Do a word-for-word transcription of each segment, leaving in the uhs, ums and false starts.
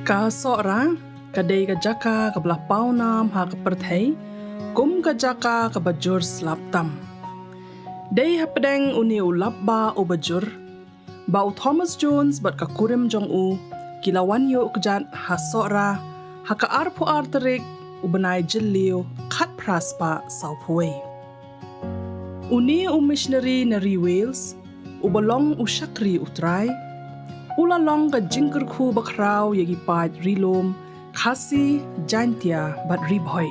Ka Sohra ka dei ka jaka kaba la pawnam ha ka pyrthei kum ka jaka kaba jur slap tam. Dei hapdeng une u lapbah uba jur ba u Thomas Jones bad ka kurim jong u ki la wan ïuh kjat ha Sohra ha ka arphew ar tarik u bnai Jylliew khatphra spah sawphew wei. Une u missionary na ri Wales uba long u shakri U Trai u la long ka jingkyrkhu bakhraw ïa ki paid Ri Lum, Khasi, Jaintia bad Ri Bhoi.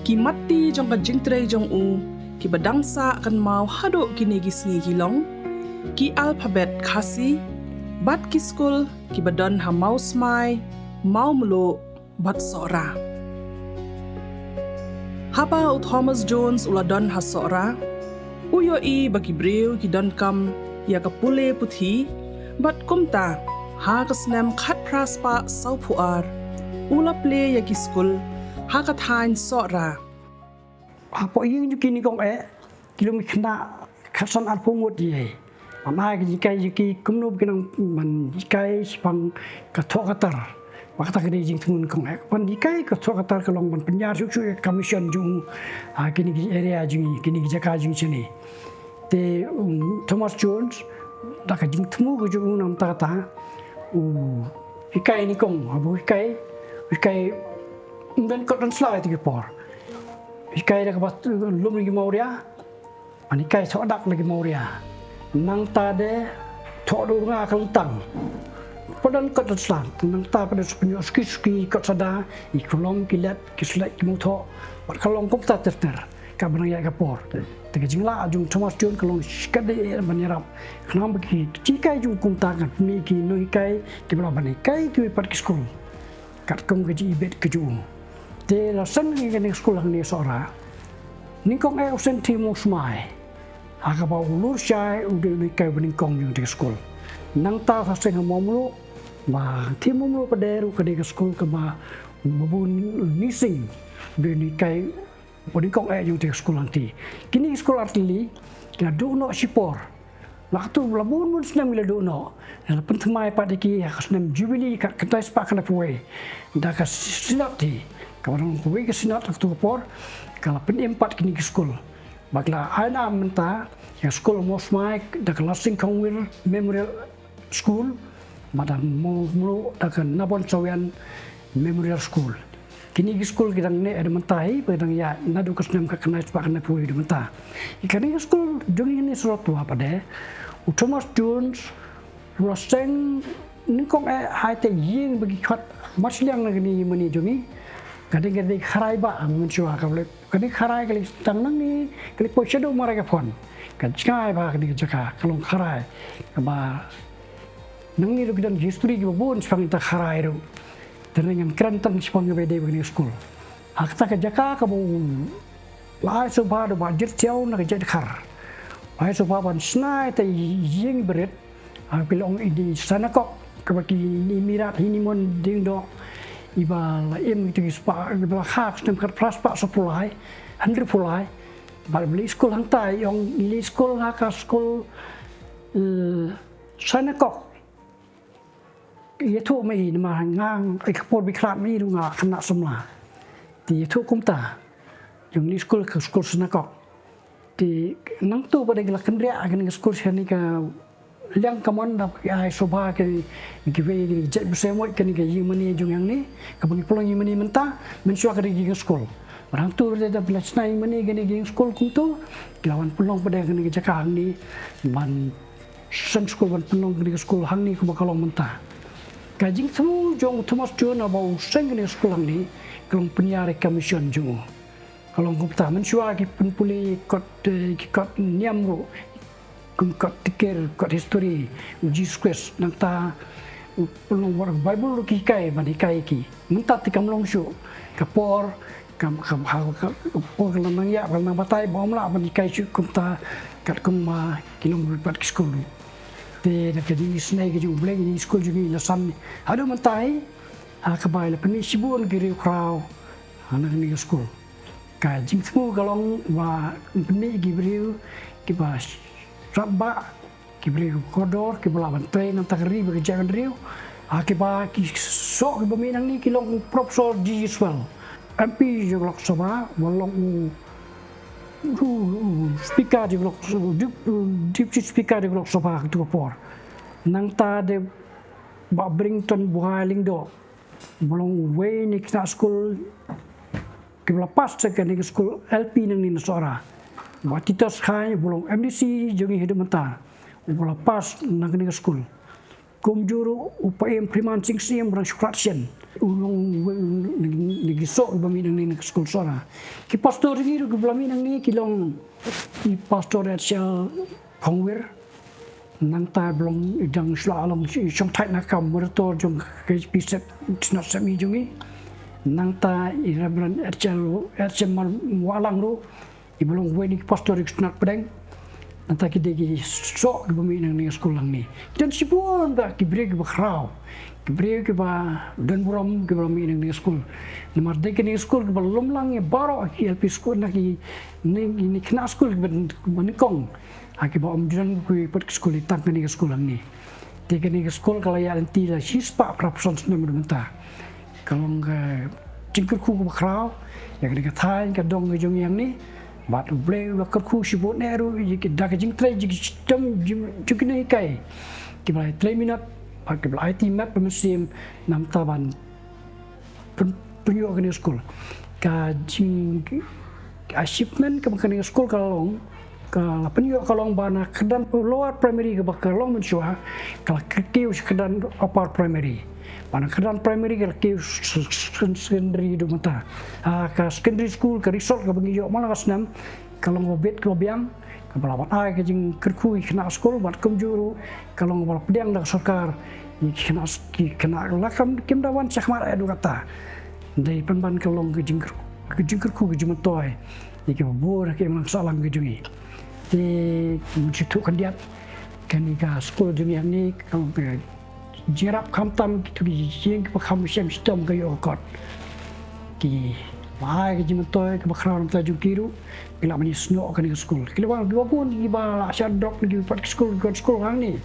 Ki matti jong ka jingtrei jong u kiba dang sah kynmaw haduh kine ki sngi ki long ki alphabet Khasi bad ki skul kiba don ha Mawsmai, Mawmluh bad Sohra. Haba u Thomas Jones u la don ha Sohra, u ïohi ba ki briew ki donkam ïa ka pule puthi, bad kumta ha ka snem khatphra spah sawphew ar u la plie ïa ki skul ha ka thaiñ Sohra. Hapoh ïing jong ki nyngkong eh ki long ki khynnah khatsan arphew ngut ïa. Ban ai ka jinghikai jong ki kumno ba ki nang ban hikai shaphang ka thoh ka tar. Ba kata ka dei jingthmu nyngkong eh. Ban hikai ka thoh ka tar ka long ban pynïar shuh shuh ïa ka mission jong u ha kine ki area jong ngi, kine ki jaka jong ngi shane. Te u Thomas Jones da ka jingthmu ka jong u na bynta kata u hikai nyngkong, haba u hikai, u hikai ym don kot don sla ïa kito ki por. Hikai da kaba lum ïa ki mawria, ban hikai thoh dak la ki mawria. Nangta de thoh da u rnga ka lyntang. Ym don kot don sla, nangta pat de sa pynïoh suki suki kot sada, ïa ki khlem ki let, ki slek ki muthoh, bad ka long kumta ter ter. Kaba nang ïaid ka por. Te ka jinglah jong u Thomas Jones ka long shikatdei ban ïarap. Khnang ba ki jinghikai jong u kumta kan pynmih ïa ki nonghikai kiba lah ban hikai kiwei pat ki skul. Katkum ka jingibit ka jong u. Te la seng ïa kane ka skul hangne Sohra. Nyngkong eh u Saint Timothy Mawsmai. Ha kaba u Lurshai u dei u nonghikai uba nyngkong jong kane ka skul. Nangta la seng ha Mawmluh, ba Saint Timothy Mawmluh pat de ruh ka dei ka skul kaba u Babu Nising u dei u nonghikai uba nyngkong eh jong kane ka skul hangtei. Kine ki skul artylli ki la duh noh shipor. La katto la bun bun snem ki la duh noh. La pynthymmai pat ïa ki ha ka snem Jubilee ka khyndai spah khyndai phew wei. Da ka Synod hi, kaba long kawei ka Synod ha katto ka por, ka la pynim pat kine ki skul. Ba ki la ai nam mynta ïa ka skul Mawsmai da ka Larsing Kongwir Memorial School, bad ha Mawmluh da ka Nabon Sawian Memorial School. Kine ki skul ki dang neh haduh mynta hi, ba dang ïaid naduh ka snem khatkhyndai spah khyndai phew haduh mynta. Ïa kane ka skul jong ngi hangne Serottwa pat de, u Thomas Jones u la seng nyngkong eh ha ita i ïing ba ki khot marshiliang na kane ka ïing mane jong ngi. Ka dei ka dei kharai ba, ah, mynshuwa ka leh Kane ka kharai ka la tang nangne, ka la poi shaduh Mawrai ka Phon. Ka jngai bha kane ka jaka, ka long kharai. Kaba nangne ruh ki don ki history kiba bun shaphang kata ka kharai ruh. Te ngan kren tang shaphang kaba ïadei bad kane ka skul. Ha kata ka jaka kaba u la ai sngewbha da u Bah Jyrthiaw na ka jaid Dkhar. U ai sngewbha ban shna ita i ïing barit, ha, ki long i, i synagog, kaba ki, i Mirat, i Nimon Diengdoh, iba la im ïa kito ki spah, iba la kha ha ka snem khatphra spah sawphew lai, hynriewphew lai. Bad i leh skul hangta, i ong i leh skul ha ka skul, eh, synagog. Ïathuh ma i namar nga, ïa ka por ba i khlad ma i ruh nga khynnah samla. Te ïathuh kumta. Ïa i leh skul ka skul synagog. Te nangta pat de ki la kynriah kane ka skul shane ka liang kamon da ki ai sngewbha ki, kiwei ki jait bseiñ mo kane ka ïing mane jong ngi hangne, kaba ngi pynlong ïing mane mynta, mynshuwa ka dei ka ïing skul. Bad hangta ruh da phi la shna ïing mane kane ka ïing skul kumta, ki la wan pynlong pat de kane ka jaka hangne, ban seng skul ban pynlong kane ka skul hangne kumba ka long mynta. Ka jingthmu jong u Thomas Jones haba u seng kane ka skul hangne, ka long pynïar ïa ka mission jong u. Ka long kumta, mynshuwa ki pynpule kot, eh, ki kot niam ruh, kum kot tikir, kot history, u Jisu Khrist, nangta u pynlong, wat ka Baibl ruh ki hikai, ban hikai ki. Mynta te kam long shuh, ka por, kam, kam, ha, ka, ka por ka la nang ïaid, ka la nang batai, ba ym lah ban hikai shuh kumta, katkum ba ki long ruh pat ki skul ruh. Te da ka jingisynei ka jong U Blei, kane ka skul jong ngi la san haduh mynta hi, ha kaba la pynmih shibun ki riewkhraw ha kane ka skul. Ka jingthmu ka long ba pynmih ki briew kiba sngewbha, ki briew kordor, kiba lah ban trei na ka ri bad ka jaitbynriew. Ha kiba ki soh kiba mih nangne ki long u Professor G G Swell, M P jong ka Lok Sabha, ba long u, u, u speaker jong ka Lok, u dep-, u deputy speaker jong ka Lok Sabha katto ka por. Nangta de Bah Barrington Buhai Lyngdoh, ba long uwei na ki khynnah skul kiba la pass na kane ka skul L P nangne na Sohra. Bah Titus Chyne, ba long M D C jong ngi haduh mynta, uba la pass na kane ka skul. Kumjuh ruh u Paiem Freeman Sing Syiem, ba dang shu khlad shen, u long uwei na ki soh kiba mih nangne na ka skul Sohra. Ki pastor jong ngi ruh kiba la mih nangne ki long i Pastor Rachel Phongwir, nangta ba long i dang shu la long i shongthait na ka kam moderator jong ka K P S F Synod Sepngi jong ngi. Nangta i Reverend Rachel, Rachel Mar Wahlang ruh, iba long uwei na ki pastor jong ka Synod Pdeng. Nangta ki dei ki soh kiba mih nangne na ka skul hangne. Ki don shibun bha ki briew kiba khraw, ki briew kiba don burom kiba la mih nangne na ka skul. Namar dei kane ka skul kaba lum lang ïa baroh ki L P skul, na ki, na ki, na ki khynnah skul kiba, kiba nyngkong ha kiba ym don kiwei pat ki skul, tang kane ka skul hangne. Te kane ka skul ka la ïaid lynti la shispah phra phew san snem haduh mynta. Ka long ka jingkyrkhu kaba khraw ïa kane ka thaiñ ka dong ka jong ngi hangne. Bad U Blei u la kyrkhu shibun eh ruh ïa ki da ka jingtrei jingshitom jong, jong ki nonghikai kiba la trei minot bad kiba la aiti met bad mynsiem namar ban pyn-, pynïoh kane ka skul. Ka jing, ka achievement kaba kane ka skul ka la long, ka la pynïoh ka long ba na kyrdan lower primary kaba ka long mynshuwa, ka la kiew sha kyrdan upper primary. Ba na kyrdan primary ka la kiew s-, s-, s-, secondary haduh mynta. Ah, ka secondary school, ka result kaba ngi ïoh man la ka snem, ka long kaba bit kaba biang, kaba la ban ai ka jingkyrkhu ïa ki khynnah skul, bad kumjuh ruh ka long kaba la pdiang da ka sorkar ïa ki khynnah, ki khynnah la kam kim da wan shakhmat haduh katta. Dei pynban ka long ka jingkyr-, ka jingkyrkhu ka jingmyntoi ïa kiba bun ha ka imlang sahlang ka jong ngi. Te kum shu ïathuh khyndiat, kane ka skul jong ngi hangne ka long ka jingïarap khamtam kito ki ïing kiba kham shem shitom ka ïoh ka kot. Ki ba ai ka jingmyntoi kaba khraw na ka bynta jong ki ruh, ki lah ban ïasnoh kane ka skul. Ki lah ban, kiba bun kiba la shah drop na kiwei pat ki skul, ki skul hangne.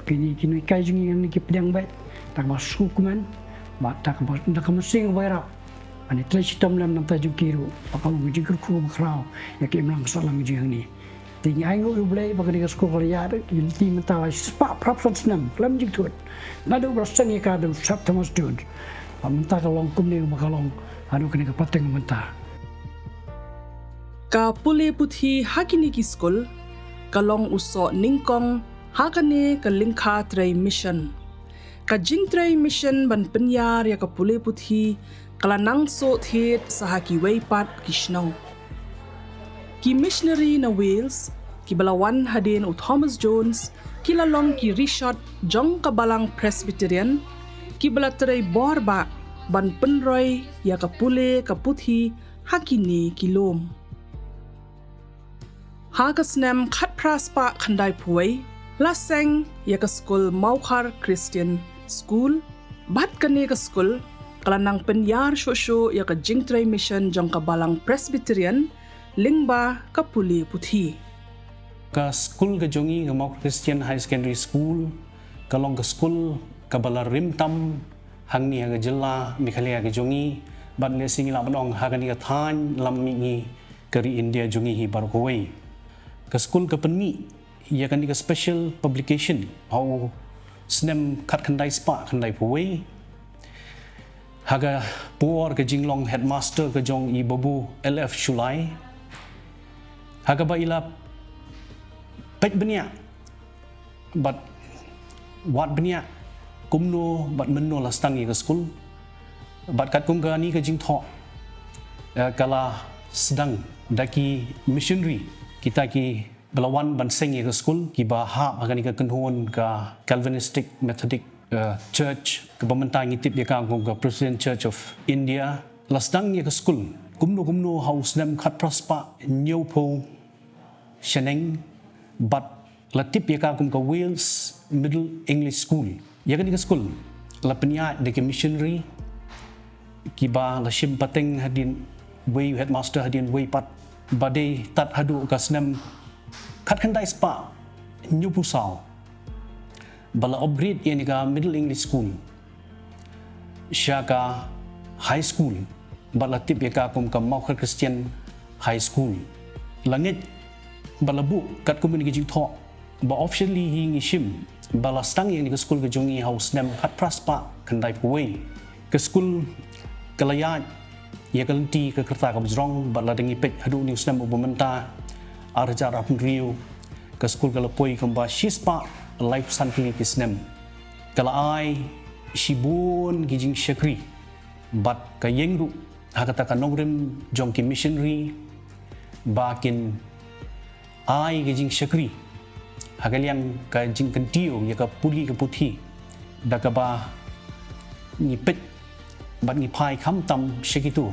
Kine ki nonghikai jong ngi hangne ki pdiang beit da kaba sngewkmen bad da kaba, da ka mynsiem kaba ïarap. Ban ïatrei shitom lem na ka bynta jong ki ruh, ba ka long ka jingkyrkhu kaba khraw ïa ka imlang ka sahlang jong ngi hangne. Te ngi ainguh ïa U Blei ba kane ka skul ka la ïaid lynti mynta la shispah phra phew san snem khlem jingthut, naduh ba la seng ïa ka da u Sir Thomas Jones. Bad mynta ka long kumne ba ka long haduh kane ka pateng mynta. Ka pule puthi ha kine ki skul ka long u soh nyngkong ha kane ka lyngkha trei mission. Ka jingtrei mission ban pynïar ïa ka pule puthi ka la nang soh thied sa ha kiwei pat ki shnong. Ki missionary na Wales kiba la wan hadien u Thomas Jones ki la long ki rishot jong ka Balang Presbyterian kiba la trei bor bha ban pynroi ïa ka pule ka puthi ha kine ki lum. Ha ka snem khatphra spah khyndaiphew wei la seng ïa ka skul Mawkhar Christian School, bad kane ka skul ka la nang pynïar shuh shuh ïa ka jingtrei mission jong ka Balang Presbyterian lyngba ka pule puthi. Ka skul ka jong ngi, ka Mawkhar Christian High Secondary School, ka long ka skul kaba la rim tam hangne ha ka jylla Meghalaya ka jong ngi, bad lehse ngi lah ban ong ha kane ka thaiñ lam mihngi ka ri India jong ngi hi baroh kawei. Ka skul ka pynmih ïa kane ka special publication ha u snem khatkhyndai spah khyndaiphew wei, ha ka por ka jinglong headmaster ka jong i Babu L F Shullai, ha kaba i la peit bniah bad wad bniah kumno bad mynno la sdang ïa ka skul. Bad katkum kane ka jingthoh, eh, ka la sdang da ki missionary, kita kiba la wan ban seng ïa ka skul, kiba hap ha kane ka kynhun ka Calvinistic Methodic, eh, Church, kaba mynta ngi tip ïa ka kum ka Presbyterian Church of India. La sdang ïa ka skul kumno kumno ha u snem khatphra spah hynñiewphew shaneng, bad la tip ïa ka kum ka Wales Middle English School. Ïa kane ka skul la pynïaid da ki missionary kiba la shim pateng hadien wei u headmaster, hadien wei pat, ba dei tad haduh ka snem khatkhyndai spah hynñiewphew saw ba la upgrade ïa kane ka Middle English School sha ka high school bad la tip ïa ka kum ka Mawkhar Christian High School. La ngeit bad la buh katkum kine ki jingthoh ba officially hi ngi shim ba la sdang ïa kane ka skul ka jong ngi ha u snem khatphra spah khyndaiphew wei. Ka skul ka la ïaid ïa ka lynti ka rta kaba jrong bad lada ngi peit haduh une u snem uba mynta, ar hajar arphew hynriew, ka skul ka la poi kumba shispah laiphew san tylli ki snem. Ka la ai shibun ki jingshakri bad ka ïeng ruh ha kata ka nongrim jong ki missionary ba kin ai ka jingshakri ha ka liang ka jingkyntiew ïa ka pule ka puthi, da kaba ngi peit bad ngi phai khamtam sha kito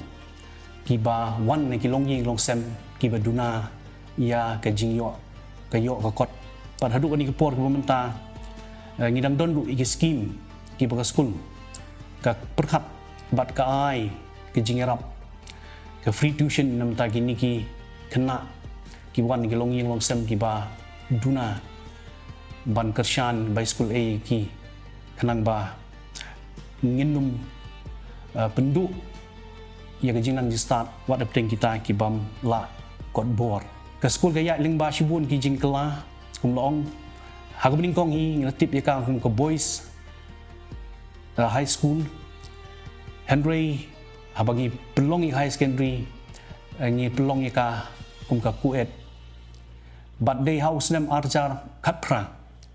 kiba wan na ki longïing longsem kiba duna ïa ka jingïoh, ka ïoh ka kot. Bad haduh kane ka por kaba mynta, eh, ngi dang don ruh ïa ki skim kiba ka skul ka pyrkhat bad ka ai ka jingïarap, ka free tuition na bynta kine ki khynnah kiba wan na ki longïing longsem kiba duna ban kyrshan, ban ïaskul ei ïa ki, khnang ba ngin ym, eh, pynduh ïa ka jingnang jingstad wat hapdeng kita ki bym lah kot bor. Ka skul ka ïaid lyngba shibun ki jingkylla, kum la ong, ha kaba nyngkong hi ngi la tip ïa ka kum ka boys, eh, high school. Hynrei haba ngi pynlong ïa ka higher secondary, eh, ngi pynlong ïa ka kum ka co-ed. Bad dei ha u snem ar hajar khatphra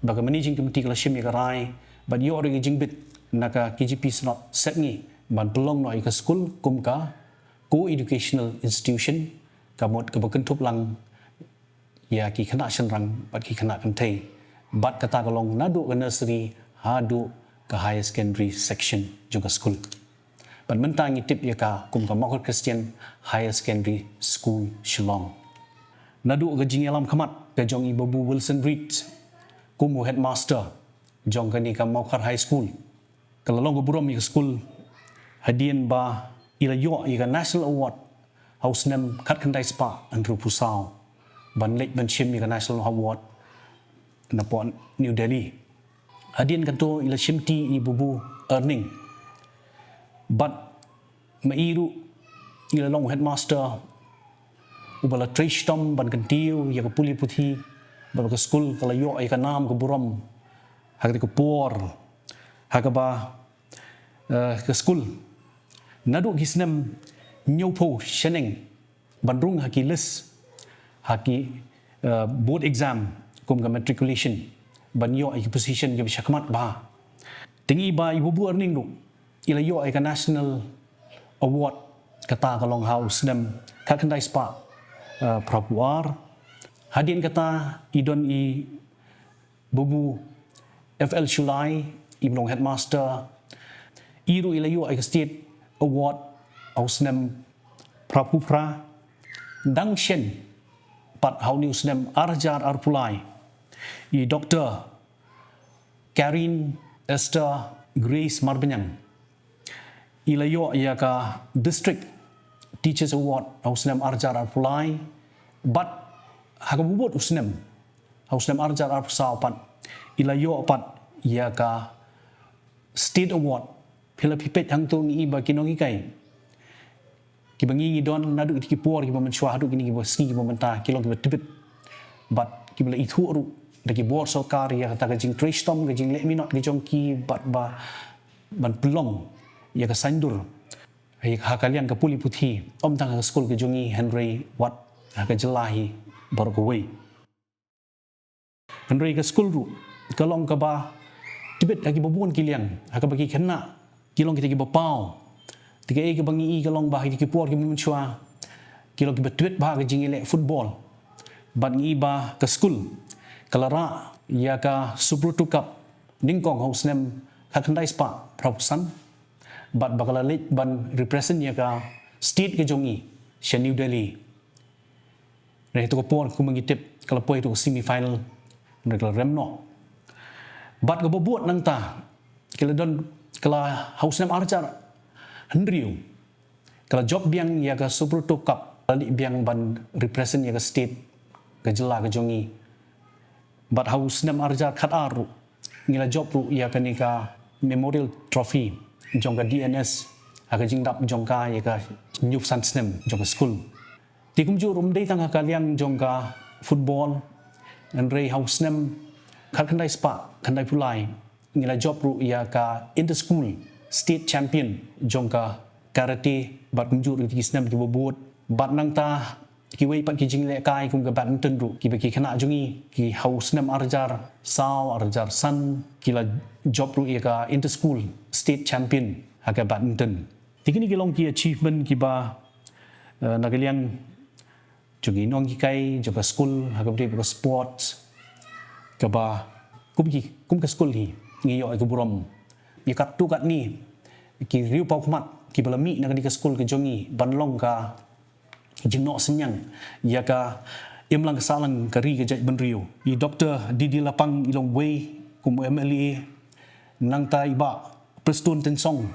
ba ka managing committee ka la shim ïa ka rai bad ïoh ruh ïa ka jingbit na ka K J P Synod Sepngi ban pynlong noh ïa ka skul kum ka co-educational institution, ka mut kaba kynthup lang ïa ki khynnah shynrang bad ki khynnah kynthei. Bad kata ka long naduh ka nursery haduh ka higher secondary section jong ka skul. Bad mynta ngi tip ïa ka kum ka Mawkhar Christian Higher Secondary School, Shillong. Naduh ka jingïalam khmat ka jong i Babu Wilson Reed kum u headmaster jong kane ka Mawkhar High School, ka la long ka burom ïa ka skul hadien ba i la ïoh ïa ka National Award ha u snem khatkhyndai spah hynriewphew saw ban leit ban shim ïa ka National Award napoh New Delhi. Hadien kata i la shimti i Babu Earning. Bad ma i ruh i la long headmaster uba la trei shitom ban kyntiew ïa ka pule puthi, bad ka skul ka la ïoh ïa ka nam ka burom ha kata ka por, ha kaba, eh, ka skul naduh ki snem hynñiewphew shaneng ban rung ha ki list, ha ki, eh, board exam kum ka matriculation ban ïoh ïa ki position kiba shakhmat bha. Te ngi i ba i Babu Earning ruh i la ïoh ïa ka National Award, kata ka long ha u snem khatkhyndai spah, eh, phraphew ar. Hadien kata i don i Babu F L Shullai, i ba long headmaster. I ruh i la ïoh ïa ka State Award ha u snem phraphew phra. Dang shen pat ha une u snem ar hajar arphew lai, i Doctor Karen Esther Grace Marbaniang i la ïoh ïa ka District Teachers Award ha u snem ar hajar arphew lai. Bad ha kaba bud u snem, ha u snem ar hajar arphew saw pat, i la ïoh pat ïa ka State Award. Phi la phi peit hangto ngi i ba ki nonghikai kiba ngi ngi don naduh kiti ki por kiba mynshuwa haduh kine kiba sngi kiba mynta ki long kiba tbit bad kiba la ithuh ruh da ki bor sorkar ïa kata ka jingtrei shitom, ka jingleh minot ka jong ki bad ba ban pynlong ïa ka saiñdur ha ka liang ka pule puthi, ym tang ha ka skul ka jong ngi hynrei wat ha ka jylla hi baroh kawei. Hynrei ka skul ruh ka long kaba tbit ha kiba bun ki liang, ha kaba ki khynnah ki long kita kiba paw. Te kaei kaba ngi i ka long ba ha kita ki por kiba mynshuwa ki long kiba tbit bha ha ka jingïaleh football. Bad ngi i ba ka skul ka la rah ïa ka Subroto Cup nyngkong ha u snem khatkhyndai spah phraphew san. Bad ba ka la leit ban represent ïa ka state ka jong ngi sha New Delhi. Hynrei ha kato ka por kumba ngi tip ka la poi ha kato ka semi final, hynrei ka la rem noh. Bad kaba bud nangta ka la don, ka la ha u snem ar hajar hynriew ka la jop biang ïa ka Subroto Cup, ka la leit biang ban represent ïa ka state, ka jylla ka jong ngi. Bad ha u snem ar hajar khatar ruh ngi la jop ruh ïa kane ka Memorial Trophy jong ka D N S ha ka jingdap jong ka ïa ka hynñiewphew san snem jong ka skul. Te kumjuh ruh ym dei tang ha ka liang jong ka football, hynrei ha u snem khatkhyndai spah khyndaiphew lai ngi la jop ruh ïa ka inter school state champion jong ka karate, bad kumjuh ruh ki snem kiba bud. Bad nangta kiwei pat ki jinglehkai kum ka badminton ruh, kiba ki khynnah jong ngi ki ha u snem ar hajar saw ar hajar san ki la jop ruh ïa ka inter school state champion ha ka badminton. Te kine ki long ki achievement kiba, eh, na ka liang jong ki nonghikai jong ka skul ha kaba ïadei bad ka sports, kaba kum ki, kum ka skul hi ngi ïoh ïa ka burom. Ïa katto katne ki riewpawkhmat kiba la mih na kane ka skul ka jong ngi ban long ka jingnoh synñiang ïa ka imlang ka sahlang ka ri ka jaitbynriew. I Doctor D D Lapang i long uwei kum u M L A, nangta i Bah Prestone Tynsong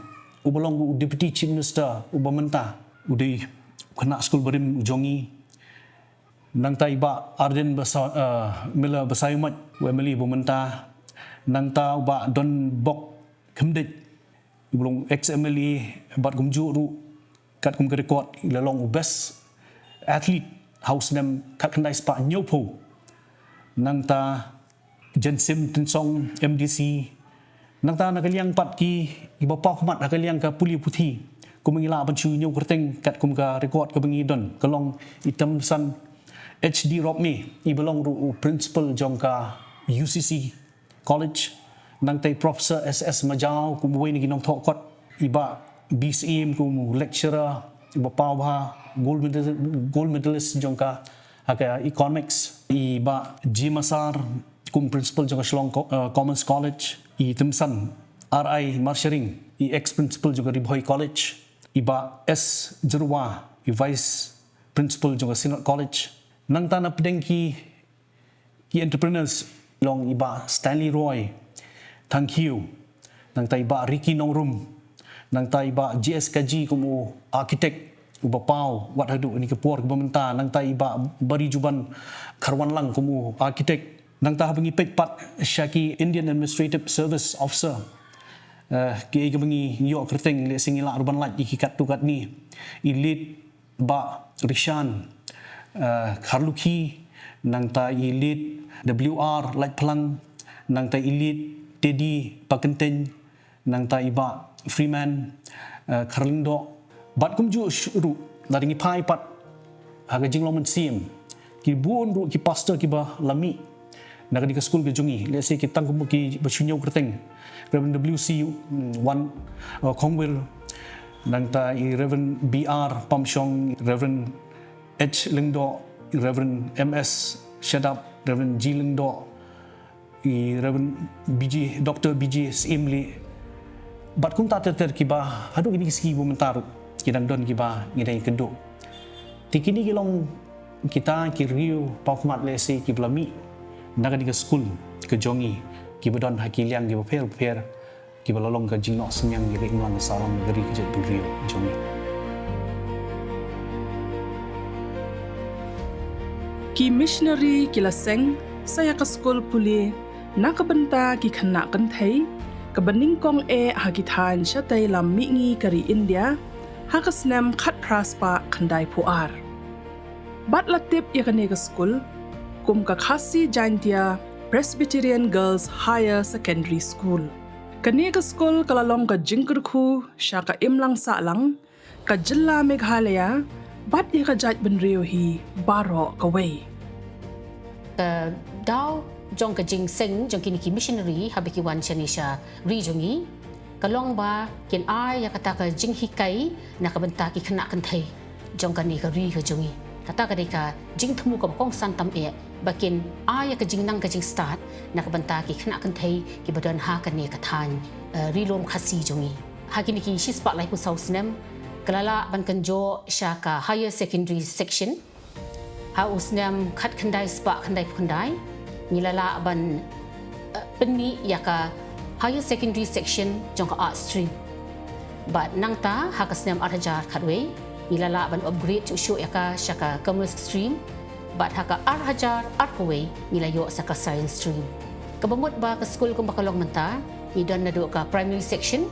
uba long u Deputy Chief Minister uba mynta, u dei u khynnah skul barim u jong ngi. Nangta i Bah Ardent Basa, eh, Miller Basaiawmoit, u M L A uba mynta. Nangta u Bah Donbok Khymdeit, uba long ex M L A, bad kumjuh ruh katkum ka record i la long u best athlete ha u snem khatkhyndai spah hynñiewphew. Nangta Jensim Tynsong M D C. Nangta na ka liang pat ki, kiba paw khmat ha ka liang ka pule puthi, kum ngi lah ban shu ñiew kyrteng katkum ka record kaba ngi don, ka long i Themsan H D Ropmie, iba long ruh u principal jong ka U C C College. Nangta i Professor S S Majaw kum uwei na ki nongthoh kot, i Bah B Syiem kum u lecturer uba paw bha, gold medal-, gold medalist jong ka ha ka economics, i Bah G Masar kum principal jong ka Shillong Co-, eh, Commerce College, i Themsan R I Marsharing, i ex principal jong ka Ri Bhoi College, i Bah S Jyrwa, i vice principal jong ka Synod College. Nangta na pdeng ki, ki entrepreneurs long i Bah Stanley Roy Thangkhiew, nangta i Bah Ricky Nongrum, nangta i Bah G S Kaji kum u architect uba paw wat haduh kine ki por kiba mynta, nangta i Bah Barijuban Kharwanlang kum u architect. Nangta haba ngi peit pat sha ki Indian Administrative Service Officer, eh, kiei kiba ngi ïoh kyrteng, lehse ngi lah ruh ban lait ïa ki katto katne, i late Bah Rishan, eh, Kharlukhi, nangta i late W R Laitphlang, nangta i late Teddy Pakyntein, nangta i Bah Freeman, eh, Kharlyngdoh, bad kumjuh sh-, ruh, lada ngi phai pat ha ka jinglong mynsiem, ki bun ruh ki pastor kiba la mih na kane ka skul ka jong ngi, lehse ki tang kum ki ba shu ñiew kyrteng, Reverend W C, mm, Wan, uh, Khongwir, nangta i Reverend B R Pamshong, Reverend H Lyngdoh, Reverend M S Shadap, Reverend G Lyngdoh, i Reverend B J, Doctor B J Syiemlieh, bad kumta ter ter kiba haduh kine ki sngi ba mynta ruh ki dang don kiba ngi dang ïakynduh. Te kine ki long kita ki riewpawkhmat lehse kiba la mih na kane ka skul ka jong ngi, kiba don ha ki liang kiba pher pher, kiba la long ka jingnoh synñiang ïa ka imlang ka sahlang ka ri ka jaitbynriew jong ngi. Ki missionary ki la seng sa ïa ka skul pule na ka bynta ki khynnah kynthei, kaba nyngkong eh ha ki thaiñ shatei lam mihngi ka ri India ha ka snem khatphra spah khyndaiphew ar. Bad la tip ïa kane ka skul kum ka Khasi Jaintia Presbyterian Girls Higher Secondary School. Kane ka skul ka la long ka jingkyrkhu sha ka imlang sahlang ka jylla Meghalaya bad ïa ka jaitbynriew hi baroh kawei. Ka daw jong ka jingseng jong kine ki missionary haba ki wan shane sha ri jong ngi ka long ba kin ai ïa kata ka jinghikai na ka bynta ki khynnah kynthei jong kane ka ri ka jong ngi. Kata ka dei ka jingthmu kaba kongsan tam eh ba kin ai ïa ka jingnang ka jingstad na ka bynta ki khynnah kynthei kiba don ha kane ka thaiñ, eh, ri lum Khasi jong ngi. Ha kine ki shispah laiphew saw snem ka la lah ban kynjoh sha ka higher secondary section. Ha u snem khatkhyndai spah khyndaiphew khyndai ngi la lah ban, eh, pynmih ïa ka higher secondary section jong ka art stream. Bad nangta ha ka snem ar hajar khatwei ngi la lah ban upgrade shuh shuh ïa ka sha ka commerce stream. Bad ha ka ar hajar arphew wei ngi la ïoh sa ka science stream. Kaba mut ba ka skul kumba ka long mynta ngi don naduh ka primary section,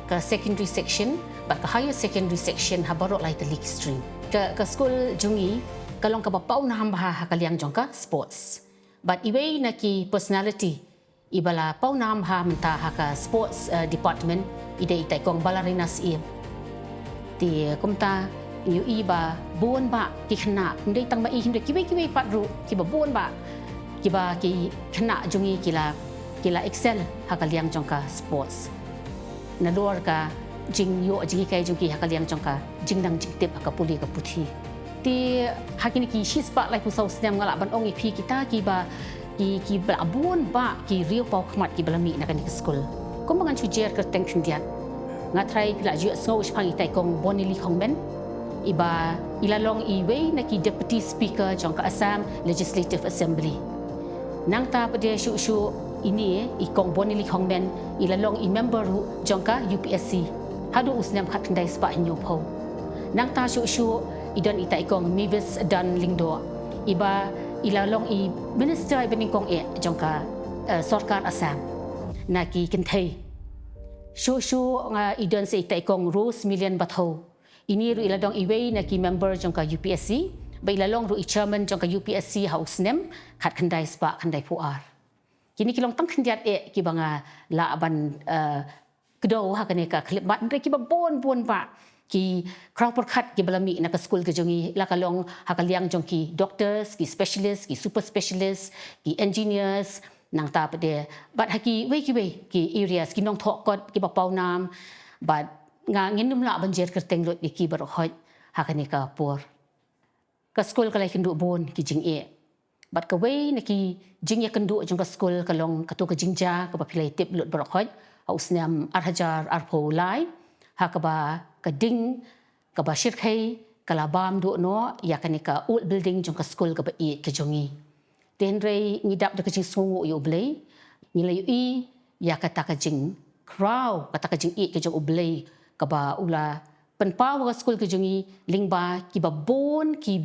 Ka secondary section bad ka higher secondary section ha baroh lai tylli ki stream. Ka, ka skul jong ngi ka long kaba pawnam bha ha ka liang jong ka sports. Bad iwei na ki personality iba la pawnam bha mynta ha ka sports, eh, department i dei itai i kong Balarina Syiem. Te kumta ngi ïohi ba bun bah ki khynnah, ym dei tang ma i, hynrei kiwei kiwei pat ruh kiba bun bah kiba ki khynnah jong ngi ki la, ki la excel ha ka liang jong ka sports. Nalor ka jingïoh jinghikai jong ki ha ka liang jong ka jingnang jingtip ha ka pule ka puthi. Te ha kine ki shispah laiphew saw snem nga lah ban ong ïa phi kita kiba, ki, kiba la bun bah ki riew paw khmat kiba la mih na kane ka skul. Kumba ngan shu jer kyrteng khyndiat, nga tharai phi la ju ïohsngew shaphang itai i kong Bonili Hongmen, iba i la long iwei na ki deputy speaker jong ka Assam Legislative Assembly. Nangta pat de shuh shuh ine i kong Bonili Hongmen i la long i member ruh jong ka U P S C haduh u snem khatkhyndai spah hynñiewphew. Nangta shuh shuh i don itai i kong Mavis Dun Lyngdoh, iba i la long i minister iba nyngkong eh jong ka, eh, sorkar Assam na ki kynthei. Shuh shuh nga i don sa itai i kong Rose Million Batho. Ine ruh i la dang iwei na ki member jong ka U P S C, ba i la long ruh i chairman jong ka U P S C ha u snem khatkhyndai spah khyndaiphew ar. Kine ki long tang khyndiat eh kiba nga lah ban, eh, kdew ha kane ka khyllipmat, hynrei kiba bun bun bah ki khraw pyrkhat kiba la mih na ka skul ka jong ngi, la ka long ha ka liang jong ki doctors, ki specialist, ki super specialist, ki engineers, nangta pat de bad ha kiwei kiwei ki areas, ki nongthoh kot kiba pawnam, bad nga ngin ym lah ban jer kyrteng lut ïa ki baroh hoid ha kane ka por. Ka skul ka la ïakynduh bun ki jingeh. Bad kawei na ki jingïakynduh jong ka skul ka long kato ka jingjia kaba phi la ïatip lut baroh hoid ha u snem ar hajar arphew lai, ha kaba ka ding kaba shyrkhei ka la bam duh noh ïa kane ka old building jong ka skul kaba ïeit ka jong ngi. Te hynrei ngi dap da ka jingsngewnguh ïa U Blei, ngi la ïohi ïa kata ka jingkhraw, kata ka jingïeit ka jong U Blei kaba u la pynpaw ha ka skul ka jong ngi, lyngba kiba bun ki,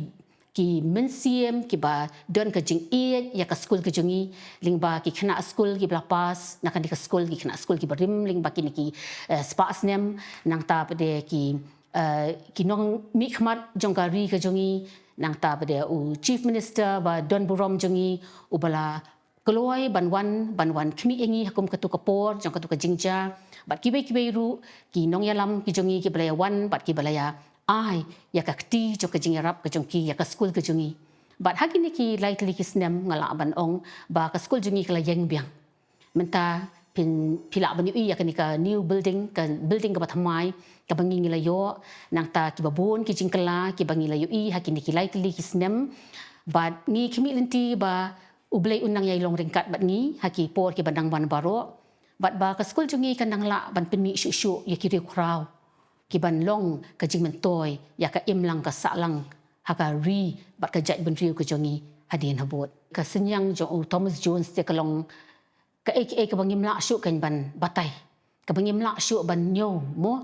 ki mynsiem kiba don ka jingïeit ïa ka skul ka jong ngi, lyngba ki khynnah skul kiba la pass na kane ka skul, ki khynnah skul kiba rim lyngba kine ki, eh, spah snem, nangta pat de ki, eh, ki nongmihkhmat jong ka ri ka jong ngi, nangta pat de u Chief Minister ba don burom jong ngi, uba la kloi ban wan, ban wan khmih ïa ngi ha kum kato ka por jong kato ka jingjia. Bad kiwei kiwei ruh ki nongïalam ki jong ngi kiba la ïa wan bad kiba la ïa ai ïa ka kti jong ka jingïarap ka jong ki ïa ka skul ka jong ngi. Bad ha kine ki lai tylli ki snem nga lah ban ong ba ka skul jong ngi ka la ïeng biang. Mynta phin, phi lah ban ïohi ïa kane ka new building, ka building kaba thymmai kaba ngi, ngi la ïoh, nangta kiba bun ki jingkylla kiba ngi la ïohi ha kine ki lai tylli ki snem. Bad ngi khmih lynti ba U Blei un nang ïai long ryngkat bad ngi ha ki por kiba nang wan baroh. Bad ba ka skul jong ngi kan nang lah ban pynmih shuh shuh ïa ki riewkhraw kiban long ka jingmyntoi ïa ka imlang ka sahlang ha ka ri bad ka jaitbynriew ka jong ngi hadien habud. Ka synñiang jong u Thomas Jones te ka long kaei kaei kaba ngim lah shuh kan ban batai, kaba ngim lah shuh ban ñiew mo.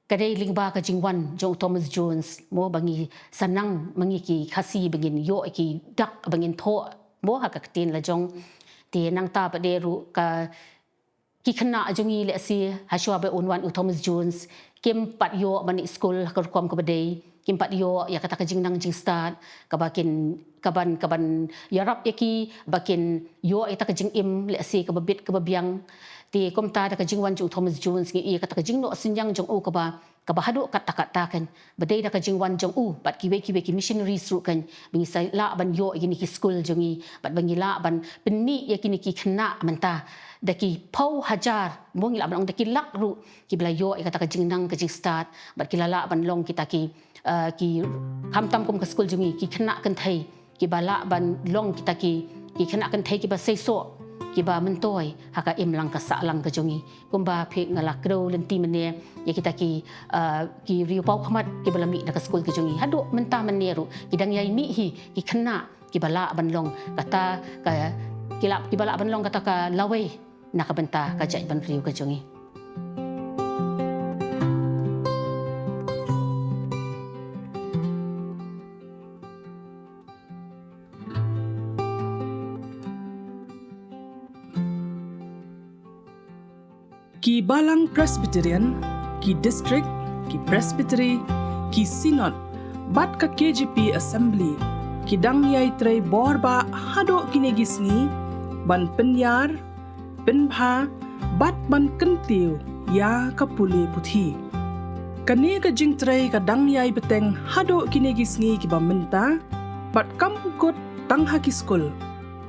Ka dei lyngba ka jingwan jong u Thomas Jones mo ba ngi sa nang ma ngi ki Khasi ba ngin ïoh ïa ki dak ba ngin thoh mo ha ka ktien la jong. Te nangta pat de ruh ka, ki khynnah jong ngi lehse hashwa ba un wan u Thomas Jones kim pat ïoh ban leit skul ha ka rukom kaba dei, kim pat ïoh ïa kata ka jingnang jingstad kaba kin, kaban, kaban ïarap ïa ki ba kin ïoh ïa kata ka jingim lehse kaba bit kaba biang. Te kumta da ka jingwan jong u Thomas Jones ngi ïohi ïa kata ka jingnoh synñiang jong u kaba, kaba haduh katta katta kan, ba dei da ka jingwan jong u bad kiwei kiwei ki missionaries ruh kan, ba ngi sa lah ban ïoh ïa kine ki skul jong ngi bad ba ngi lah ban pynmih ïa kine ki khynnah mynta da ki phew hajar mo, ngi lah ban ong da ki lak ruh kiba la ïoh ïa kata ka jingnang ka jingstad bad ki la lah ban long kita ki, eh, ki, khamtam kum ka skul jong ngi, ki khynnah kynthei kiba lah ban long kita ki, ki khynnah kynthei kiba seisoh, kiba myntoi ha ka imlang ka sahlang ka jong ngi. Kumba phi, nga la kdew lynti mynne ïa kita ki, eh, ki riewpawkhmat kiba la mih na ka skul ka jong ngi. Haduh mynta mynne ruh ki dang ïai mih hi ki khynnah kiba lah ban long kata ka, ki lah, kiba lah ban long kata ka lawei na ka bynta ka jaitbynriew ka jong ngi. Ki Balang Presbyterian, ki District, ki Presbytery, ki Synod, bad ka K J P Assembly, ki dang ïai trei bor bah haduh kine ki sngi, ban pynïar, pynbha, bad ban kyntiew ïa ka pule puthi. Kane ka jingtrei ka dang ïai bteng haduh kine ki sngi kiba mynta, bad kam kut tang ha ki skul.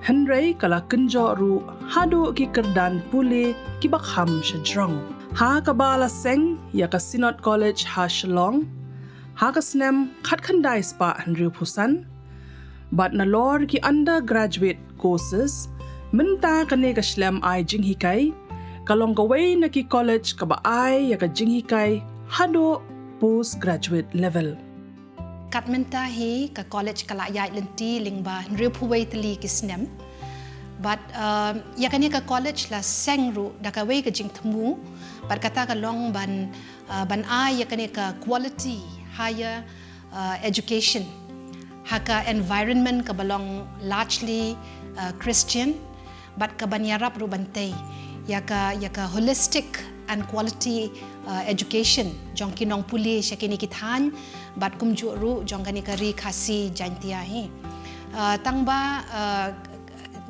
Hynrei ka la kynjoh ruh haduh ki kyrdan pule kiba kham shajrong. Ha kaba la seng ïa ka Synod College ha Shillong, ha ka snem khatkhyndai spah hynriewphew san, bad nalor ki undergraduate courses, mynta kane ka shlem ai jinghikai ka long kawei na ki college kaba ai ïa ka jinghikai haduh postgraduate level. Kat mynta hi ka college ka la ïaid lynti lyngba hynriewphew wei tylli ki snem. Bad, um, ïa kane ka college la seng ruh da kawei ka jingthmu, bad kata ka long ban, uh, ban ai ïa kane ka quality higher, uh, education ha ka environment kaba long largely, uh, Christian, bad kaban ïarap ruh ban tei ïa ka, ïa ka holistic and quality, uh, education jong ki nongpule sha kine ki thaiñ, bad kumjuh ruh jong kane ka Ri Khasi Jaintia hi. Uh, tang ba, uh,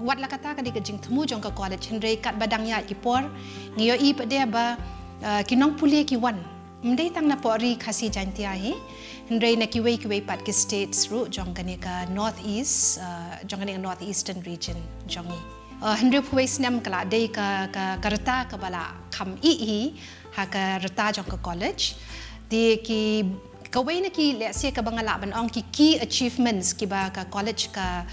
wat la kata ka dei ka jingthmu jong ka college, hynrei katba dang ïaid ki por, ngi ïohi pat de ba, uh, ki nongpule ki wan. Ym dei tang napoh Ri Khasi Jaintia hi, hynrei na kiwei kiwei pat ki states ruh jong kane ka North East, uh, jong kane ka North Eastern region jong ngi. Uh, hynriewphew wei snem ka la dei ka, ka, ka rta kaba la kham ih hi ha ka rta jong ka college. Te ki, kawei na ki lehse kaba nga lah ban ong ki key achievements kiba ka college ka,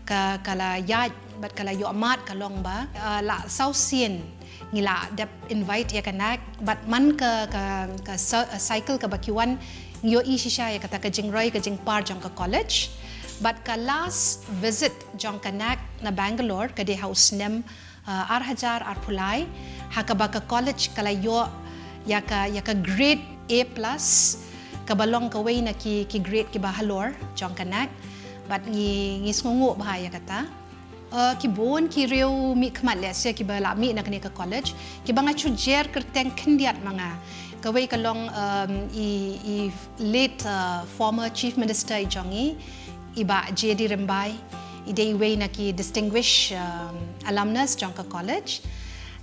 ka, ka la ïaid bad ka la ïoh mad ka long ba, uh, la saw sien ngi la dep invite ïa ka NAC, bad man ka, ka, ka cy-, cycle kaba ki wan, ngi ïohi shisha ïa kata ka jingroi ka jingpar jong ka college. Bad ka last visit jong ka NAC na Bangalore ka dei ha u snem, uh, ar hajar arphew lai, ha kaba ka college ka la ïoh ïa ka, ïa ka grade A plus, kaba long kawei na ki, ki grade kiba halor jong ka NAC. Bad ngi, ngi sngewnguh bha ïa kata. Uh, ki bun ki riewmihkhmat lehse kiba la mih na kane ka college, kiba nga shu jer kyrteng khyndiat ma nga. Kawei ka long, um, i, i late, uh, former Chief Minister i jong ngi, i Bah J D Rymbai, i dei iwei na ki distinguished, um, alumnus jong ka college.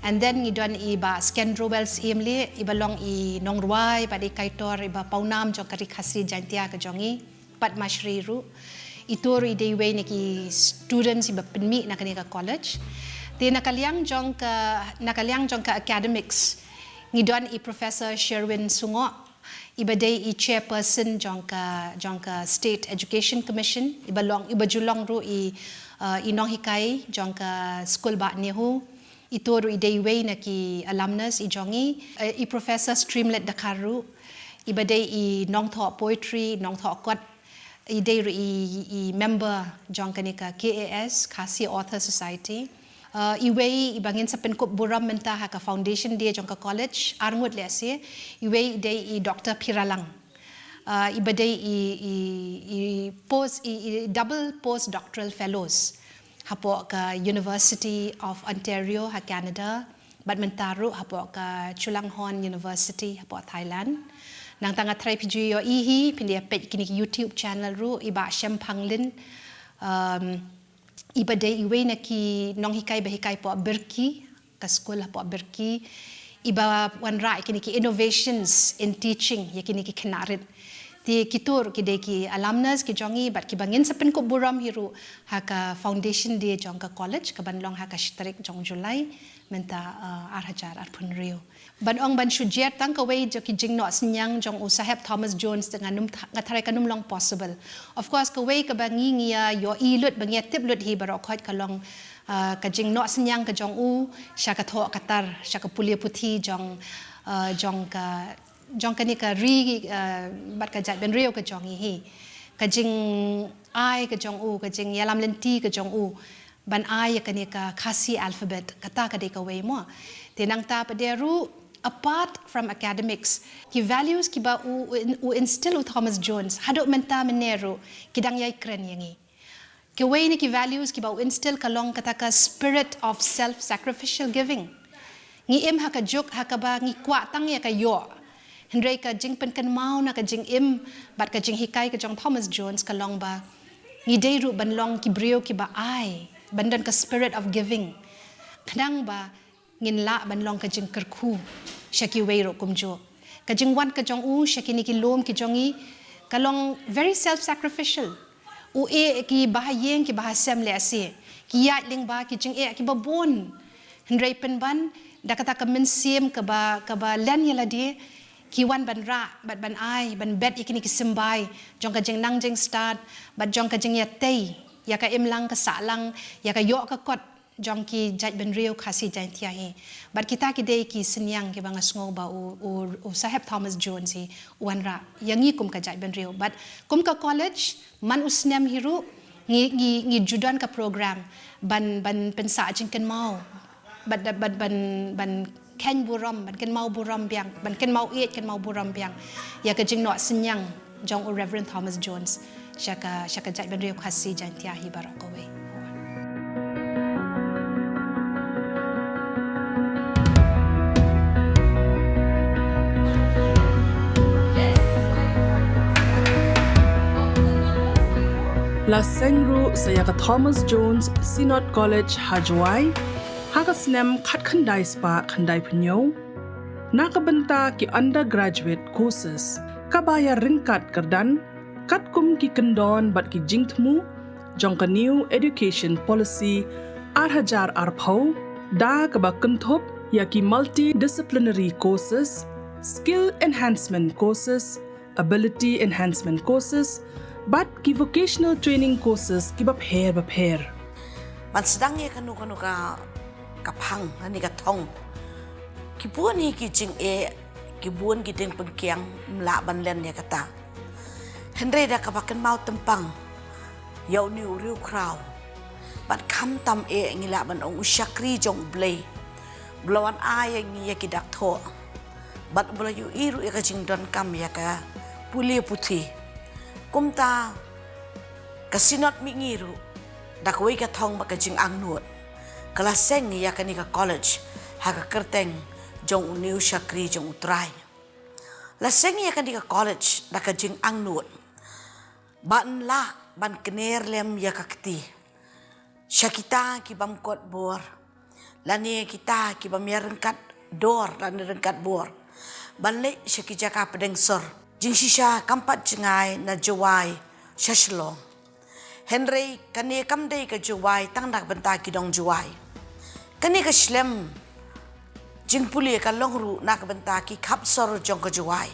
And then ngi don i Bah Skendrowell Syiemlieh, iba long i nongrwai bad i kaitor iba pawnam jong ka Ri Khasi Jaintia ka jong ngi. Padma Shri ruh. Ito ruh i dei iwei na ki students iba pynmih na kane ka college. Te na ka liang jong ka, na ka liang jong ka academics, ngi don i Professor Sherwin Sungoh, iba dei i chairperson jong ka, jong ka State Education Commission, iba long, iba ju long ruh i, uh, i nonghikai jong ka Skul Bah NEHU. Ito ruh i dei iwei na ki alumnus i jong ngi, eh, i Professor Streamlet Dkhar ruh, iba dei i nongthoh poetry, nongthoh kot, i dei ruh i, i member jong kane ka K A S, Khasi Author Society. Eh, iwei iba ngin sa pynkup burom mynta ha ka foundation day jong ka college, arngut lehse, iwei i dei i Doctor Phiralang. Eh, iba dei i, i, i post, i, i double postdoctoral fellows hapoh ka University of Ontario ha Canada, bad mynta ruh hapoh ka Chulalongkorn University hapoh Thailand. Nangta nga tharai phi ju ïohi hi, phin ïa peit kine ki YouTube channel ruh, i Bah Shem Phanglin, um, iba dei iwei na ki nonghikai ba hikai hapoh Birki, ka skul hapoh Birki, iba wanrah ïa kine ki innovations in teaching ïa kine ki khynnah rit. Te kito ruh ki dei ki alumnus ki jong ngi, bad kiba ngin sa pynkup burom hi ruh ha ka foundation day jong ka college, kaban long ha ka shi tarik jong July, mynta, uh, ar hajar arphew hynriew. Ban ong ban shu jer tang kawei jong ki jingnoh synñiang jong u Saheb Thomas Jones, te ngan ym tha-, nga tharai kan ym long possible. Of course, kawei kaba ngi ngi ïa ïohi lut, ba ngi ïa tip lut hi baroh khoit ka long, uh, ka jingnoh synñiang ka jong u sha ka thoh ka tar, sha ka pule puthi jong, uh, jong ka, jong kane ka ri, uh, bad ka jaitbynriew ka jong ngi hi. Ka jingai ka jong u, ka jingïalam lynti ka jong u ban ai ïa kane ka Khasi alphabet, kata ka dei kawei mo. Te nangta pat de ruh, apart from academics, ki values kiba u, u, u instill u Thomas Jones haduh mynta mynne ruh ki dang ïai kren ïa ngi. Kawei na ki values kiba u instill ka long kata ka spirit of self-sacrificial giving. Ngi im ha ka juk ha kaba ngi kwah tang ïa ka ïoh. Hynrei ka jingpynkynmaw na ka jingim bad ka jinghikai ka jong Thomas Jones ka long ba ngi dei ruh ban long ki briew kiba ai, ban don ka spirit of giving. Khnang ba ngin lah ban long ka jingkyrkhu sha kiwei ruh kumjuh. Ka jingwan ka jong u sha kine ki lum ki jong ngi ka long very self sacrificial. U ïeh ki bahaïing ki bahasem leh asi, ki ïaid lyngba ki jingeh kiba bun. Hynrei pynban da kata ka mynsiem kaba, kaba len ïa lade, ki wan ban rah bad ban ai, ban bet ïa kine ki symbai jong ka jingnang jingstad bad jong ka jingïatei ïa ka imlang ka sahlang, ïa ka ïoh ka kot jong ki jaitbynriew Khasi Jaintia hi. Bad kita ki dei ki synñiang kiba nga sngew ba u, u, u Saheb Thomas Jones hi u wanrah ïa ngi kum ka jaitbynriew. Bad kum ka college, man u snem hi ruh ngi, ngi, ngi ju don ka program ban, ban pynsah jingkynmaw, ban, ban, ban, ban kheiñ burom, ban kynmaw burom biang, ban kynmaw ïeit kynmaw burom biang ïa ka jingnoh synñiang jong u Reverend Thomas Jones sha ka, sha ka jaitbynriew Khasi Jaintia hi baroh kawei. La seng ruh sa ïa ka Thomas Jones Synod College ha Jowai ha ka snem khatkhyndai spah khyndaiphew hynñiew na ka bynta ki undergraduate courses, kaba ïaryngkat kyrdan katkum ki kyndon bad ki jingthmu jong ka New Education Policy ar hajar arphew, da kaba kynthup ïa ki multidisciplinary courses, skill enhancement courses, ability enhancement courses, bad ki vocational training courses kiba pher bapher. Ban sdang ïa kano kano ka, ka phang, kane ka thong, ki bun hi ki jingeh, ki bun ki jingpynkhiang, ym lah ban len ïa kata. Hynrei da kaba kynmaw tympang ïa une u riewkhraw, bad khamtam eh ngi lah ban ong u shakri jong U Blei, ba la wan ai ïa ngi ïa ki dak thoh, bad ba la ïohi ruh ïa ka jingdonkam ïa ka pule puthi. Kumta ka Synod Mihngi ruh da kawei ka thong bad ka jingangnud ka la seng ïa kane ka college ha ka kyrteng jong une u shakri jong U Trai. La seng ïa kane ka college da ka jingangnud ban lah ban kner lem ïa ka kti sha kita ki bym kot bor, lane kita ki bym ïaryngkat dor lane ryngkat bor, ban leit sha ki jaka pdeng sor. Jingshisha kam pat jngai na Jowai sha Shillong. Hynrei kane kam dei ka Jowai tang na ka bynta ki nong Jowai. Kane ka shlem jingpule ka long ruh na ka bynta ki khap sor jong ka Jowai.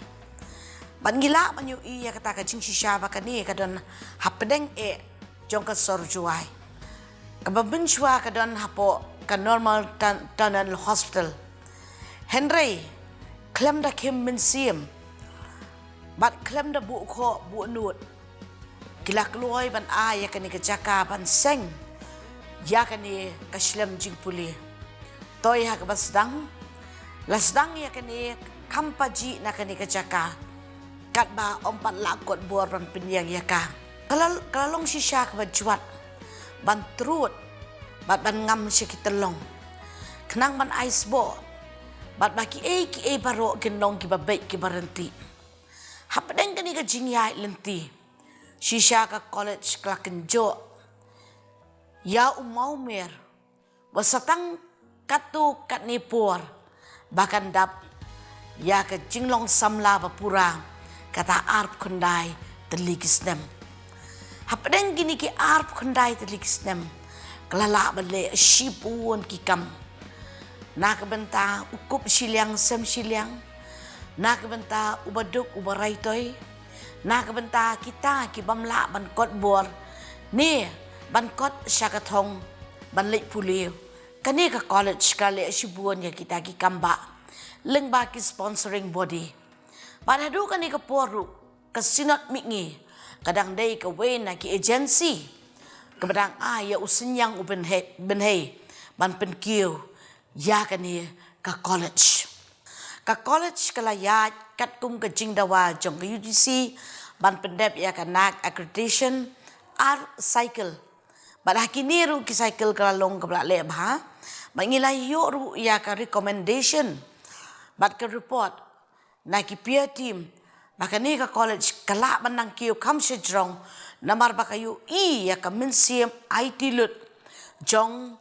Bad ngi lah ban ïohi ïa kata ka jingshisha ba kane ka don hapdeng eh jong ka sor Jowai, kaba mynshuwa ka don hapoh ka Normal Tun-, Tunnel Hospital. Hynrei khlem da khim mynsiem bad khlem da buh khoh buh nud, ki la kloi ban ai ïa kane ka jaka ban seng ïa kane ka shlem jingpule. Toi ha kaba sdang, la sdang ïa kane kham pajih na kane ka jaka, katba ym pat lah kot bor ban pynïeng ïa ka. Ka la, ka la long shisha kaba jwat ban trud bad ban ngam sha ki tyllong, khnang ban ai sboh bad ba kiei kiei baroh kin long kiba beit kiba ryntih. Hapdeng kane ka jingïaid lynti, shisha ka college ka la kynjoh ïa u mawmer ba sa tang katto katne por ba kan dap ïa ka jinglong samla ba pura, kata arphew khyndai tylli ki snem. Hapdeng kine ki arphew khyndai tylli ki snem, ka la lah ban leh shibun ki kam. Na ka bynta u kup shiliang sem shiliang, na ka bynta u baduk u baraitoi, na ka bynta kita ki bym lah ban kot bor ne ban kot sha ka thong ban leit pule, kane ka college ka leh shibun ïa kita ki kam ba lyngba ki sponsoring body. Bad haduh kane ka por ruh ka Synod Mihngi ka dang dei kawei na ki agency kaba dang ai ïa u synñiang u bynhei, bynhei ban pynkiew ïa kane ka college. Ka college ka la ïaid katkum ka jingdawa jong ka U G C ban pyndep ïa ka NAAC accreditation ar cycle. Bad ha kine ruh ki cycle ka la long kaba la leh bha, Ba ngi la ïoh ruh ïa ka recommendation bad ka report na ki peer team ba kane ka college ka lah ban nang kiew kham shajrong, namar ba ka ïohi ïa ka mynsiem aiti lut jong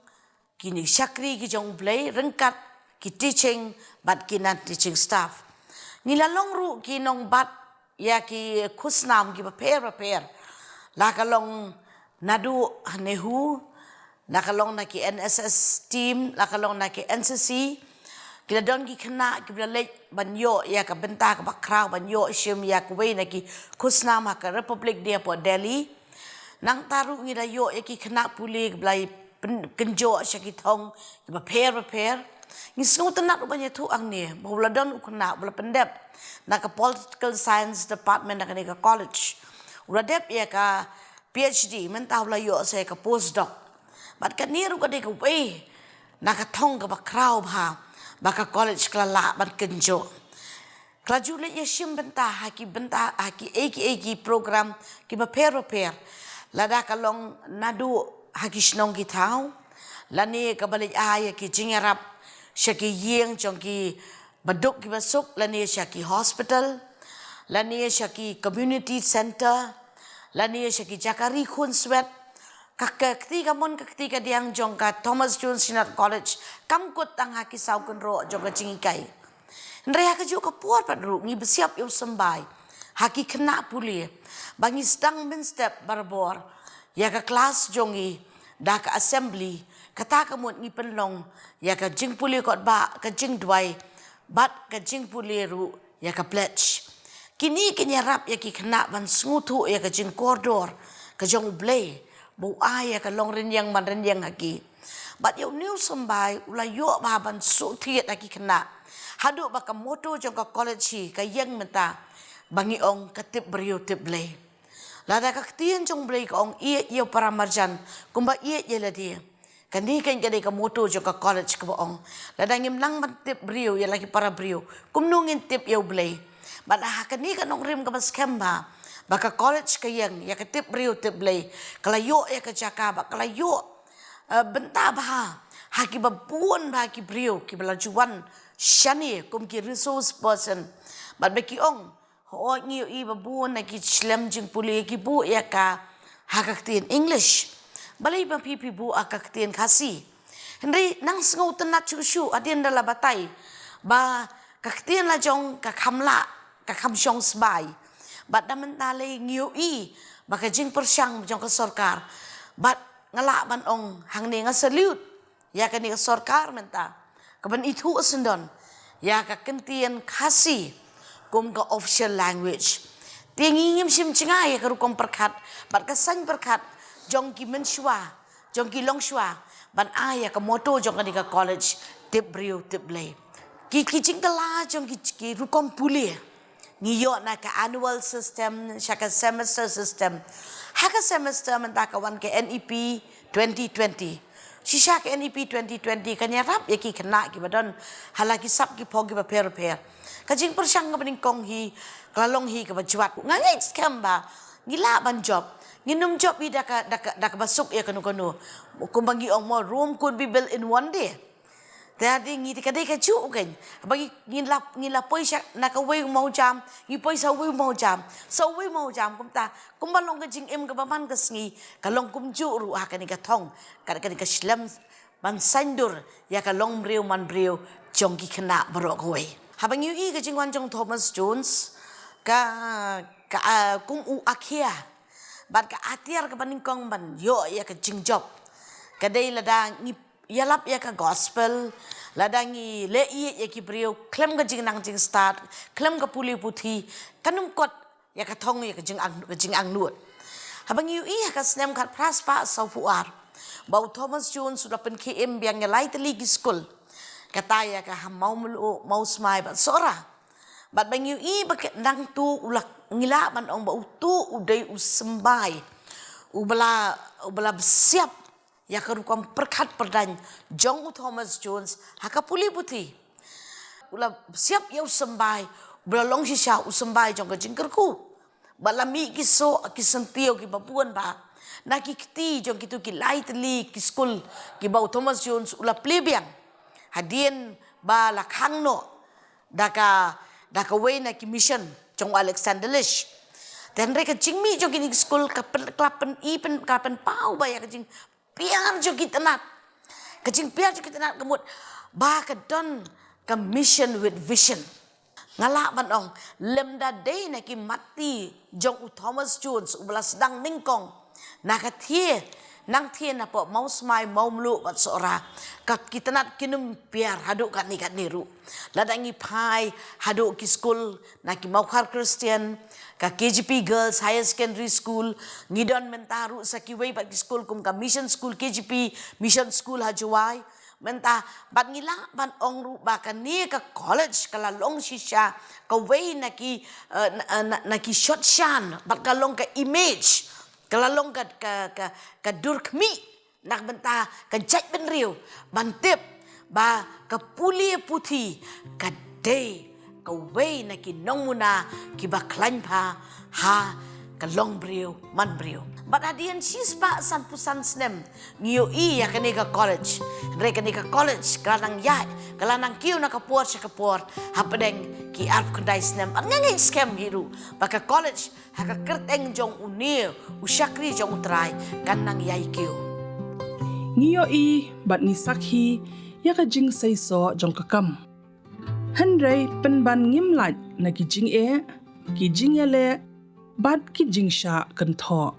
kine ki shakri ki jong U Blei ryngkat ki teaching bad ki non-teaching staff. Ngi la long ruh ki nongbat ïa ki khusnam ki bapher bapher, la ka long naduh NEHU, la ka long na ki N S S team, la ka long na ki N C C. Ki la don ki khynnah kiba la leit ban ïoh ïa ka bynta kaba khraw ban ïoh shim ïa kawei na ki khusnam ha ka Republic Day hapoh Delhi. Nangta ruh ngi la ïoh ïa ki khynnah pule kiba la pyn- kynjoh sha ki thong kiba pher bapher. Ngi sngewtynnat ruh ban ïathuh hangne ba u la don u khynnah uba la pyndep na ka Political Science Department na kane ka college. U la dep ïa ka P H D, mynta u la ïoh sa ïa ka postdoc. Bad kane ruh ka dei kawei na ka thong kaba khraw bha ba ka college ka la lah ban kynjoh. Ka la ju leit ïashim bynta ha ki bynta ha kiei kiei ki program kiba pher bapher. Lada ka long naduh ha ki shnong ki thaw, lane kaba leit ai ïa ki jingïarap sha ki ïing jong kiba duk kiba suk, lane sha ki hospital, lane sha ki community centre, lane sha ki jaka ri khunswet. Ka kti kamon ka kti kadiang jong ka Thomas Jones Synod College kam kut tang ha ki saw kynroh jong ka jinghikai. Hynrei ha kajuh ka por pat ruh ngi bishop ïa u symbai ha ki khynnah pule ba ngi sdang mynstep barabor ïa ka klas jong ngi da ka assembly, kata ka mut ngi pynlong ïa ka jingpule kot ba ka jingduwai bad ka jingpule ruh ïa ka pledge. Kine ki ïarap ïa ki khynnah ban sngewthuh ïa ka jingkordor ka jong U Blei ba u ai ïa ka long rynïeng man rynïeng ha ki. Bad ïa une u symbai u la ïoh bha ban shu thied ha ki khynnah haduh ba ka motto jong ka college hi ka ïeng mynta ba ngi ong ka tip briew tip Blei. Lada ka ktien jong U Blei ka ong ïeit ïa u para marjan kumba ïeit ïa lade. Kane keiñ ka dei ka motto jong ka college kaba ong lada ngim nang ban tip briew ïa la ki para briew, kumno ngin tip ïa U Blei? Bad ha kane ka nongrim kaba skhem bha ba ka college ka ïeng ïa ka tip briew tip Blei, ka la ïoh ïa ka jaka bad ka la ïoh eh, bynta bha ha kiba bun bha ki briew kiba la ju wan shane kum ki resource person. Bad ba ki ong, hooid ngi ïohi ba bun na ki shlem jingpule ki buh ïa ka ha ka ktien English. Balei ba phi phi buh ha ka ktien Khasi? Hynrei nang sngewtynnat shuh shuh hadien da la batai ba ka ktien la jong ka kham lah, ka kham shong sbai. Bad da mynta lei ngi ïohi ba ka jingpyrshang jong ka sorkar. Bad nga lah ban ong hangne nga salute ïa kane ka sorkar mynta kaban ithuh syndon ïa ka ktien Khasi kum ka official language. Te ngi ngim shim jngai ïa ka rukom pyrkhat bad ka saiñ pyrkhat jong ki mynshuwa, jong ki longshuwa ban ai ïa ka motto jong kane ka college, tip briew tip Blei. Ki ki jingkylla jong ki ki rukom pule ngi ïoh na ka annual system sha ka semester system. Ha ka semester mynta ka wan ka N E P twenty twenty. Shisha ka N E P twenty twenty kan ïarap ïa ki khynnah kiba don ha la ki sap ki phong kiba pher pher. Ka jingpyrshang kaba nyngkong hi ka la long hi kaba jwat. Nga ngeit skhem ba ngi lah ban jop, ngin ym jop hi da ka da ka da kaba suk ïa kano kano. Kumba ngi ong mo, Rome could be built in one day. Te hadien ngi te ka dei kajuh keiñ. Ba ngi ngi la ngi la poi sha na kawei u mawjam, ngi poi sha uwei u mawjam, sha uwei u mawjam, kumta kumba long ka jingim kaba man ka sngi ka long kumjuh ruh ha kane ka thong, ka kane ka shlem ban saiñdur ïa ka long briew man briew jong ki khynnah baroh kawei. Haba ngi ïohi ka jingwan jong Thomas Jones ka ka ah, kum u akhia bad ka atiar kaba nyngkong ban ïoh ïa ka jingjop ka dei lada ngi ïalap ïa ka gospel, lada ngi leh ïeit ïa ki briew khlem ka jingnang jingstad, khlem ka pule puthi, kan ym kot ïa ka thong ïa ka jingangnud. Haba ngi ïohi ha ka snem khatphra spah sawphew ar ba u Thomas Jones u la pynkhie im biang ïa lai tylli ki skul, kata ïa ka ha Mawmluh, Mawsmai bad Sohra. Bad ba ngi ïohi ba ka nangtu u la ngi lah ban ong ba utu u dei u symbai uba la uba la bsiap ïa ka rukom pyrkhat pyrdaiñ jong u Thomas Jones ha ka pule puthi. U la bsiap ïa u symbai uba la long shisha u symbai jong ka jingkyrkhu. Ba la mih ki soh ki syntiew kiba bun bha. Na ki kti jong kitu ki lai tylli ki skul kiba u Thomas Jones u la plie biang hadien ba la khang noh da ka, da kawei na ki mission jong u Alexander Lisch. Te hynrei ka jingmih jong kine ki skul ka pyn, ka la pyn, i pyn, ka la pynpaw ba ïa ka jingpyar jong ki tnat, ka jingpyar jong ki tnat ka mut ba ka don ka mission with vision. Nga lah ban ong, lymda dei na ki matti jong u Thomas Jones uba la sdang nyngkong na ka thie, nang thie napoh Mawsmai, Mawmluh bad Sohra, ka ki tnat kin ym pynpyar haduh katne katne ruh. Lada ngi phai haduh ki skul, na ki Mawkhar Christian, ka K G P Girls Higher Secondary School, ngi don mynta ruh sa kiwei pat ki skul kum ka Mission School K G P, Mission School ha Jowai. Mynta bad ngi lah ban ong ruh ba kane ka college ka la long shisha kawei na ki, eh, na, na, na ki shot shan, bad ka long ka image, ka la long ka, ka, ka, ka dur khmih na ka bynta ka jaitbynriew ban tip ba ka pule puthi ka dei kawei na ki nongmuna kiba khlaiñ bha ha ka longbriew manbriew. Bad hadien shispah sanphew san snem ngi ïohi ïa kane ka college. Hynrei kane ka college ka la nang ïaid, ka la nang kiew na ka por sha ka por hapdeng ki arphew khyndai snem. Bad nga ngeit skhem hi ruh ba ka college ha ka kyrteng jong une u shakri jong U Trai kan nang ïai kiew. Ngi ïohi bad ngi sakhi ïa ka jingseisoh jong ka kam. Hynrei pynban ngim lait na ki jingeh, ki jingïaleh bad ki jingshah kynthoh.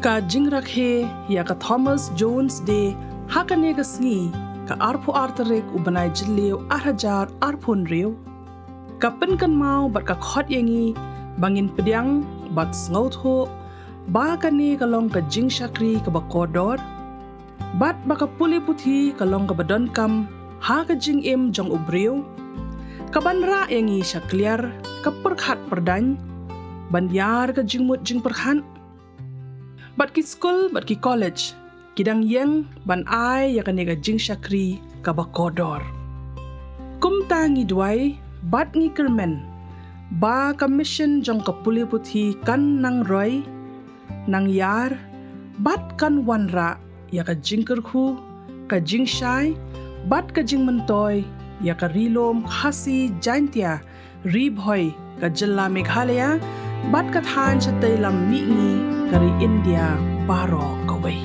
Ka jingrakhe ïa ka Thomas Jones Day ha kane ka sngi, ka arphew ar tarik u bnai Jylliew ar hajar arphew hynriew, ka pynkynmaw bad ka khot ïa ngi ba ngin pdiang bad sngewthuh ba kane ka long ka jingshakri kaba kordor, bad ba ka pule puthi ka long kaba donkam ha ka jingim jong u briew, kaban rah ïa ngi sha kliar ka pyrkhat pyrdaiñ, ban ïar ka jingmut jingpyrkhat. Bad ki skul bad ki college ki dang ïeng ban ai ïa kane ka jingshakri kaba kordor. Kumta ngi duwai bad ngi kyrmen ba ka mission jong ka pule puthi kan nang roi, nang ïar, bad kan wanrah ïa ka jingkyrkhu, ka jingshai bad ka jingmyntoi ïa ka Ri Lum Khasi Jaiñtia, Ri Bhoi, ka jylla Meghalaya bad ka thaiñ shatei lam mihngi ka ri India baroh kawei.